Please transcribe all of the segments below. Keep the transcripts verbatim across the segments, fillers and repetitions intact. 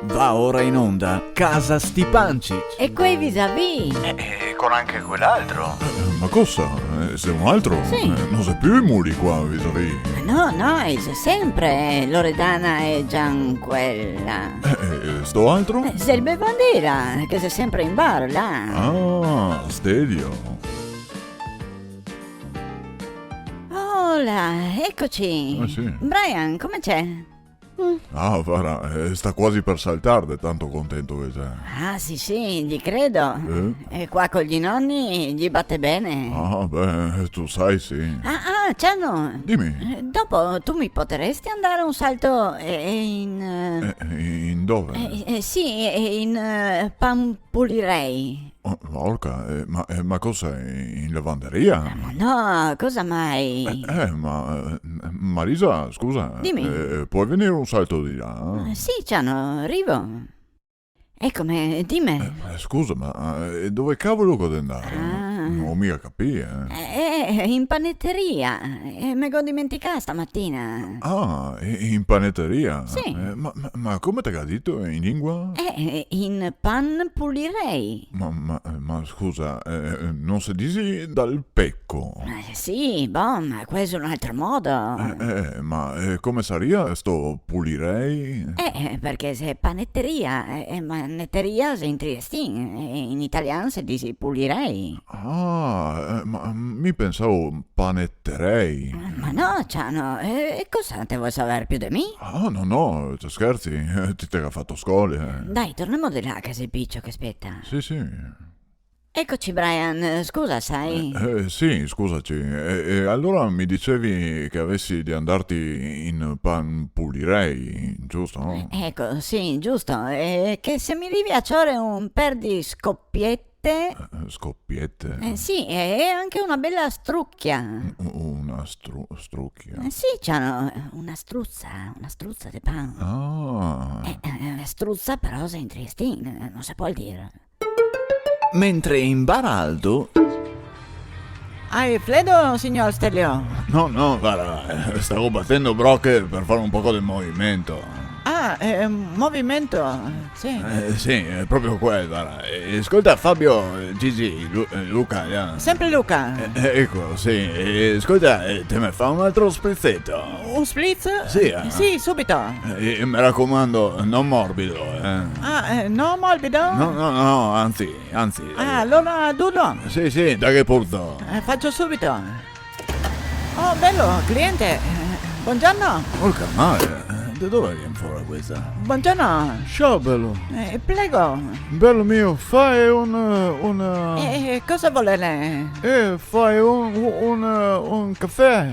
Va ora in onda Casa Stipancich. E quei visavì? Eh, eh, con anche quel altro. Eh, ma cosa? Eh, xe un altro? Sì. Eh, no xe più i muli qua visavì. Ma no, no, i xe sempre, eh, Loredana e Gianquella. Eh, eh, sto altro? Eh, xe el bevandela, che xe sempre in bar, là. Ah, Stelio. Hola, ecoci. Eh, sì. Brian, come xe? Ah, vara, eh, sta quasi per saltar de tanto contento che xe. Ah, sì, sì, ghe credo. Eh? E qua co i noni ghe bate ben. Ah, beh, te sa, sì. Ah, ah, Ciano. Dime. Eh, dopo te me podaresi andar un salto, eh, in, eh, Eh, in dove? Eh, eh, sì, eh, in, eh, Pampulirei. Oh, orca, eh, ma, eh, ma cosa, in lavanderia? Eh, ma no, cosa mai? Eh, eh, ma, eh, Marisa, scusa, Dime. Eh, te pol venir un salto de là? Eh, sì, Ciano, rivo. Ecome, dime. Eh, eh, scusa, ma, eh, dove cavolo che go de andar? Ah. No go miga capì, eh. Eh, eh, in paneteria. Eh, me go dimenticà stamatina. Ah, i-, in paneteria? Sì. Eh, ma, ma, ma come te ga dito in lingua? Eh, eh, in Pampulirei. Ma, ma, ma scusa, eh, no se disi dal peco? Eh, sì, bon, ma questo xe un altro modo. Eh, eh, ma, eh, come saria sto pulirei? Eh, eh, parché xe paneteria, eh, eh, ma neteria xe in triestin, eh, in italian se disi pulirei. Ah, eh, ma mi pensavo paneterei. Ma no, Ciano, eh, e cosa te vol saver più de mi? Ah, no, no, te scherzi? Ti te ga fato scole, eh. Dai, tornemo de là, che xe el picio che speta. Sì, sì. Ecoci, Brian, scusa, sa. Eh, eh, sì, scusaci. E, e alora me disevi che gavesi de andarte in Pampulirei, giusto? Eh, eco, sì, giusto. E che se me rivi a cior un per de scopiete. Eh, scopiete? Eh, sì, e, e anche una bela strucia. U-, una stru-, strucia? Eh, sì, Ciano, una struza, una struza de pan. Ah. Eh, eh, struza però xe in triestin, eh, no se pol dir. Mentre in bar Aldo... Hai fredo, signor Stelio? No, no, vara, eh, stavo batendo broche per far un poco de movimento. Ah, eh, movimento, sì. Eh, sì, xe proprio quel, vara. Eh, scolta, Fabio, eh, Gigi, Lu-, eh, Luca, eh. Sempre Luca. Eh, eh, eco, sì. Eh, scolta, eh, te me fa un altro sprizzeto? Un spritz? Sì, eh. Sì, subito. Eh, me racomando, no morbido, eh. Ah, eh, no morbido? No, no, no, anzi, anzi, Ah, eh. Alora dudo. Sì, sì, daghe pure. Eh, fazo subito. Oh, belo, cliente. Eh, bongiorno. Porca mare, eh, de dove vien fora questa? Bongiorno. Ciao, belo. Eh, prego. Belo mio, fai un, un... Eh, eh, cosa volete? Eh, fai un, un, un cafè.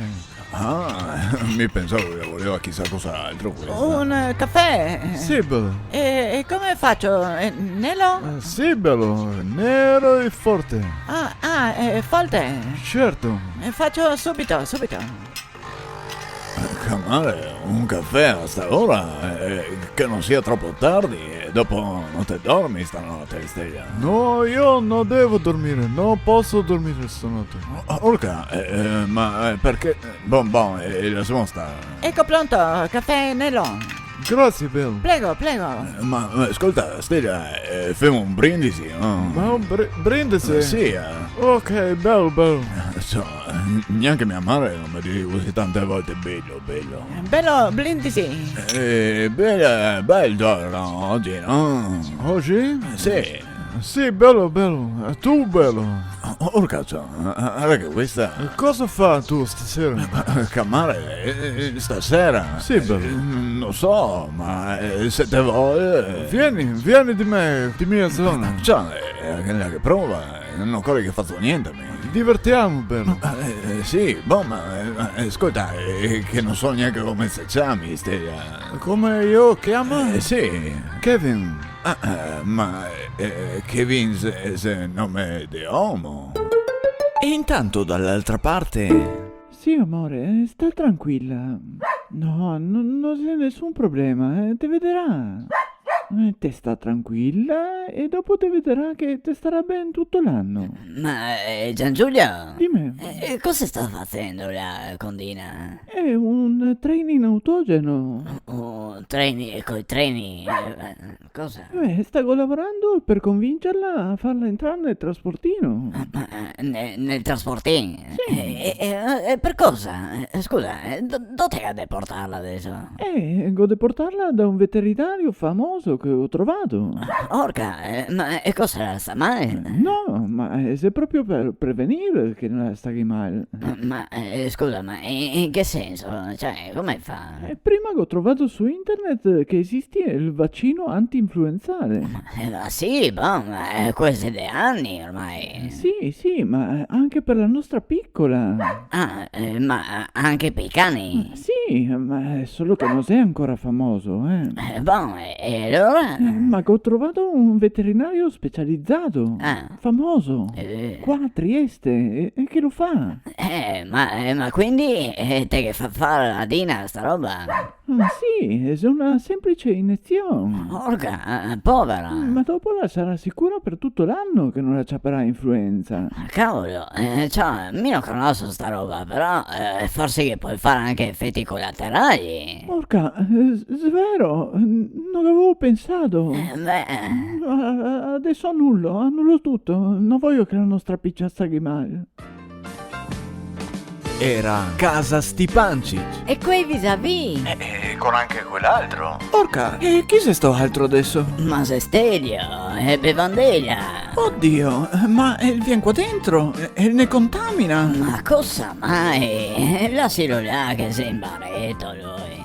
Ah, mi pensavo che voleva chissà cos'altro questa. Un, eh, cafè? Sì, belo. E, e come faccio? Eh, nero? Eh, sì, belo, nero e forte. Ah, ah, eh, forte. Certo. Eh, faccio subito, subito. Porca mare, un cafè a sta ora? Eh, che non sia troppo tardi, e dopo non te dormi stanotte, Stella? No, io non devo dormire, non posso dormire stanotte. Oh, orca, eh, eh, ma, eh, perché? Bon, bon, eh, lasciamo stare. Ecco pronto, cafè nero. Grazie, belo. Prego, prego. Eh, ma, ma scolta, Stella, eh, femo un brindisi, no? Ma un bri-, brindisi? Eh, sì, eh. Ok, belo, belo. Eh, so, eh, neanche mia madre non mi dice così tante volte belo, belo. Belo brindisi. Eh, bel, bel giorno oggi, no? Oggi? Sì. Sì, belo, belo. E tu, belo. Oh, orca, ciò, eh, eh, guarda che questa... E cosa fa tu stasera? Eh, camare, eh, eh, stasera? Sì, belo. Eh, non so, ma, eh, se te vuoi, eh. Vieni, vieni di me, di mia zona. Ciò, eh, che, che prova, eh, non occorre che faccio niente, mi. Divertiamo, belo. Eh, eh, sì, bon, ma, eh, eh, ascolta, eh, che non so neanche come se chiami, Stella. Come io chiamo? Eh, sì. Kevin. Ah, eh, ma, eh, Kevin xe, xe nome de omo. E intanto dall'altra parte... Sì, amore, eh, sta tranquilla. No, no, no xe nessun problema, eh, te vederà. Eh, te sta tranquila e dopo te vederà che te starà ben tuto l'ano. Ma, eh, Giangiulio, dime. Eh, cosa sta fazendo là con Dina? Xe un training autogeno. Un training, coi treni, eh, cosa? Eh, stavo lavorando per convincerla a farla entrare nel trasportino. Ma, eh, ne-, nel trasportin? Sì. E, e, e, e per cosa? Eh, scusa, eh, do-, dove te ga de portarla adeso? Eh, go de portarla da un veterinario famoso che go trovà. Orca, eh, ma, eh, cosa, sta mal? No, ma, eh, xe proprio per prevenir che no la staghi mal. Ma, ma, eh, scusa, ma in, in che senso? Cioè, come fa? Eh, prima go trovà su internet che esiste el vacino anti-influenzale. Eh, ma sì, bon, ma, eh, quel xe de ani ormai. Sì, sì, ma, eh, anche per la nostra picola. Ah, eh, ma anche per i cani? Sì, ma xe solo che no xe ancora famoso, eh. Eh, bon, e, e alora? Eh, ma go trovà un veterinario specializzato, ah, famoso, eh, qua a Trieste, e, e che lo fa. Eh, ma, eh, ma quindi, eh, te ghe fa far a Dina sta roba? Ah, sì, xe una semplice iniezion. Orca, eh, povera. Ma dopo la sarà sicura per tuto l'ano che no la ciaperà influenza. Cavolo, eh, ciò, mi no conoso sta roba, però, eh, forse che pol far anche efeti colaterali. Orca, eh, s-, xe vero, n-, no gavevo pensà. Eh, beh. A-, a-, adeso anulo, anulo tuto. No vojo che la nostra picia staghi mal. Era Casa Stipancich. E quei visavì? Eh, eh, con anche quel altro. Orca, e chi xe sto altro adeso? Ma xe Stelio, e Bevandela. Odio, ma, eh, el vien qua dentro, eh, el ne contamina. Ma cosa mai? Lasilo là che xe in bareto lui.